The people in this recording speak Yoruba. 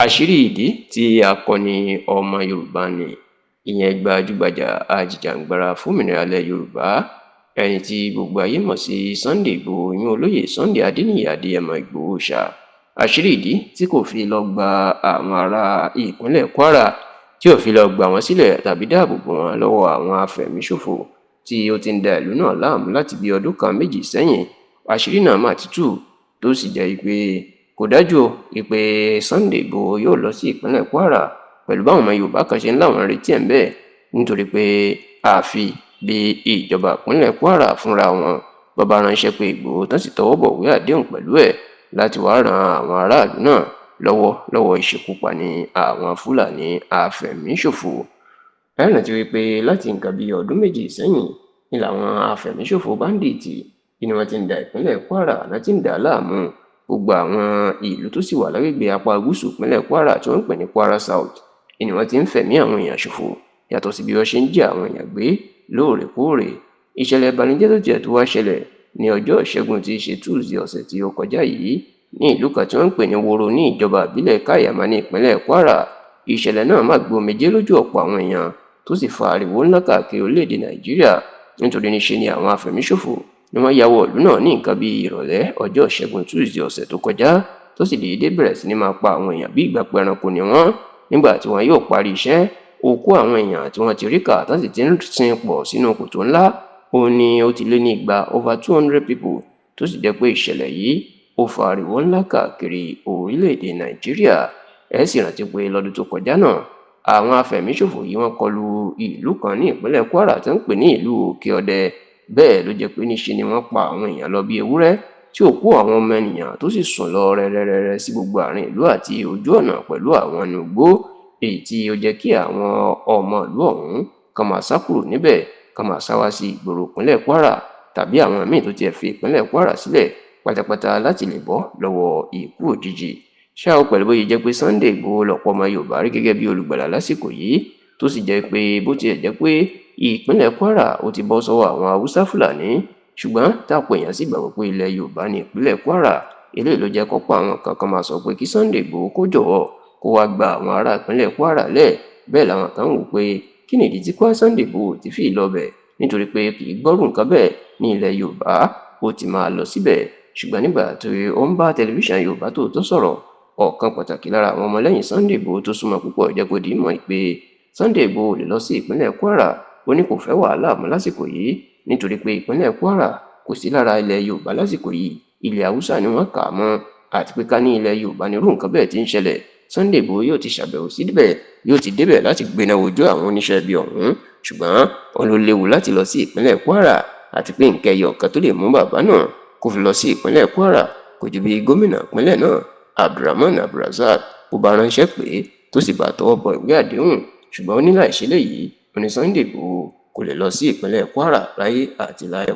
Àṣírí ìdí tí akọni ọmọ Yorùbá ní, ìyẹn gbajúgbajà ajìjàǹgbara fómìnira ilẹ̀ Yorùbá, ẹni tí gbogbo ayé mọ̀ sí Sunday Ìgbòho, ìyún olóyè Sunday Adéníyì Adéyẹmọ Ìgbòho Òòṣà, àṣírí ìdí tí kò fi lọ gba àwọn ará ìpínlẹ̀ Kwara, tí ò fi lọ gbà wọ́n sílẹ̀ tàbí dáàbò bò wọ́n lọ́wọ́ àwọn afẹ̀míṣòfò tí ó ti ń da ìlú náà láàmú láti bí ọdún kan méjì sẹ́yìn. Àṣírí náà mà ti tú, tó sì jẹ́ pé kò dájú o wípé Sunday Ìgbòho yóò lọ sí ìpínlẹ̀ Kwara pẹ̀lú báwọn ọmọ Yorùbá kan ṣe ń láwọn retí ẹ̀ ń bẹ́ẹ̀, nítorí pé àfi bí ìjọba ìpínlẹ̀ Kwara fúnra wọn bàbá ránṣẹ́ pé Ìgbòho tán sì tọwọ́ bọ̀wé àdéhùn pẹ̀lú ẹ̀ láti wáá ran àwọn aráàlú náà lọ́wọ́ lọ́wọ́ ìṣekúpani àwọn Fúlàní afẹ̀míṣòfò. Ẹ rántí wípé láti nǹkan bíi ọdún 2 sẹ́yìn ni làwọn afẹ̀míṣòfò báńdíìtì ni wọ́n ti ń da ìpínlẹ̀ Kwara náà ti ń dà á láàmú. Gbogbo àwọn ìlú tó sì wà lágbègbè apá gúúsù ìpínlẹ̀ Kwara tí wọ́n ń pè ní Kwara South ni wọ́n ti ń fẹ̀mí àwọn èèyàn ṣòfò, yàtọ̀ sí bí wọ́n ṣe ń jí àwọn èèyàn gbé lóòrèkóòrè. Ìṣẹ̀lẹ̀ ìbànújẹ́ tó tiẹ̀ tó wá ṣẹlẹ̀ ní ọjọ́ Ìṣẹ́gun tí í ṣe Tuesday ọ̀sẹ̀ tí ó kọjá yìí ní ìlú kan tí wọ́n ń pè ní Woro ní ìjọba ìbílẹ̀ Kaiama ní ìpínlẹ̀ Kwara. Ìṣẹ̀lẹ̀ náà má gbé omijé lójú ọ̀pọ̀ àwọn èèyàn, tó sì fa ariwo ńlá káàkiri orílẹ̀-èdè Nàìjíríà, nítorí níṣe ni àwọn afẹ̀míṣòfò ni wọ́n ya wọ ìlú náà ní nǹkan bíi ìrọ̀lẹ́ ọjọ́ Ìṣẹ́gun Tuesday ọ̀sẹ̀ tó kọjá, tó sì déédé bẹ̀rẹ̀ sí ní máa pa àwọn èèyàn bí ìgbà pé ẹranko ni wọ́n. Nígbà tí wọn yóò parí iṣẹ́, òkú àwọn èèyàn tí wọ́n ti rí kà tán sì ti ń sin pọ̀ sínú kòtò ńlá, ó ní ó ti lé ní 200, over 200 people, tó sì jẹ́ pé ìṣẹ̀lẹ̀ yìí ó fa ariwo ńlá káàkiri orílẹ̀-èdè Nàìjíríà. Ẹ sì rántí pé lọ́dún tó kọjá náà, àwọn afẹ̀míṣòfò yìí wọ́n kọlu ìlú kan ní ìpínlẹ̀ Kwara tó ń pè ní ìlú Òkè Ọdẹ. Bẹ́ẹ̀ ló jẹ́ pé níṣe ni wọ́n pa àwọn èèyàn lọ bí ewúrẹ́, tí òkú àwọn ọmọ ènìyàn tó sì sùn lọ rẹ́rẹ́rẹ́rẹ́ sí gbogbo àárín ìlú àti ojú ọ̀nà pẹ̀lú àwọn inú igbó, èyí tí ó jẹ́ kí àwọn ọmọ ìlú ọ̀hún kan máa sá kúrò níbẹ̀, kan máa sá wá sí ìgboro ìpínlẹ̀ Kwara, tàbí àwọn míì tó tiẹ̀ fi ìpínlẹ̀ Kwara sílẹ̀ pátápátá láti lè bọ́ lọ́wọ́ ikú òjijì. Ṣá o, pẹ̀lú bó ṣe jẹ́ pé Sunday Ìgbòho lọ̀pọ̀ ọmọ Yorùbá rí gẹ́gẹ́ bí olùgbàlà lásìkò yìí, tó sì jẹ́ pé bó tiẹ̀ jẹ́ pé ìpínlẹ̀ Kwara ó ti bọ́ sọ́wọ́ àwọn Haúsá Fúlàní, ṣùgbọ́n tápọ̀ èèyàn sì gbàgbọ́ pé ilẹ̀ Yorùbá ní ìpínlẹ̀ Kwara, eléyìí ló jẹ́ kọ́pọ̀ àwọn kan kan máa sọ pé kí Sunday Ìgbòho kó jọ̀wọ́ kó wá gba àwọn ará ìpínlẹ̀ Kwara lẹ̀. Bẹ́ẹ̀ làwọn kan ń wò pé kí nìdí tí Sunday Ìgbòho ti fi lọ bẹ̀, nítorí pé kì í gbọ́rù nǹkan bẹ́ẹ̀ ní ilẹ̀ Yorùbá, ó ti máa lọ síbẹ̀. Ṣùgbọ́n nígbà tí ó ń bá tẹlifíṣàn Yorùbá Tòótọ́ sọ̀rọ̀, ọ̀kan pàtàkì lára àwọn ọmọlẹ́yìn Sunday Ìgbòho tó súnmọ́ púpọ̀ jẹ́ kó di mọ̀ pé Sunday Ìgbòho lè lọ sí ìpínlẹ̀ Kwara. Ó ní kò fẹ́ wàhálà mọ́ lásìkò yìí, nítorí pé ìpínlẹ̀ Kwara kò sí lára ilẹ̀ Yorùbá lásìkò yìí, ilẹ̀ Haúsá ni wọ́n kà á mọ́, àti pé ká ní ilẹ̀ Yorùbá ní irú nǹkan bẹ́ẹ̀ ti ń ṣẹlẹ̀, Sunday Ìgbòho yóò ti ṣàbẹ̀wò síbẹ̀, yóò ti débẹ̀ láti gbéná wojú àwọn oníṣẹ́ ibi ọ̀hún. Ṣùgbọ́n òun ló léwu láti lọ sí ìpínlẹ̀ Kwara, àti pé nǹkan ẹyọ kan tó lè mú bàbá náà kó fi lọ sí ìpínlẹ̀ Kwara kò ju bí gómìnà ìpínlẹ̀ náà Abdulrahman Abdulrazak bó bá ránṣẹ́ pé tó sì bá tọwọ́ bọ ìwé àdéhùn. Ṣùgbọ́n ó ní láìṣe léyìí, ó ní Sunday Ìgbòho kò lè lọ sí ìpínlẹ̀ Kwara láyé àti láyé.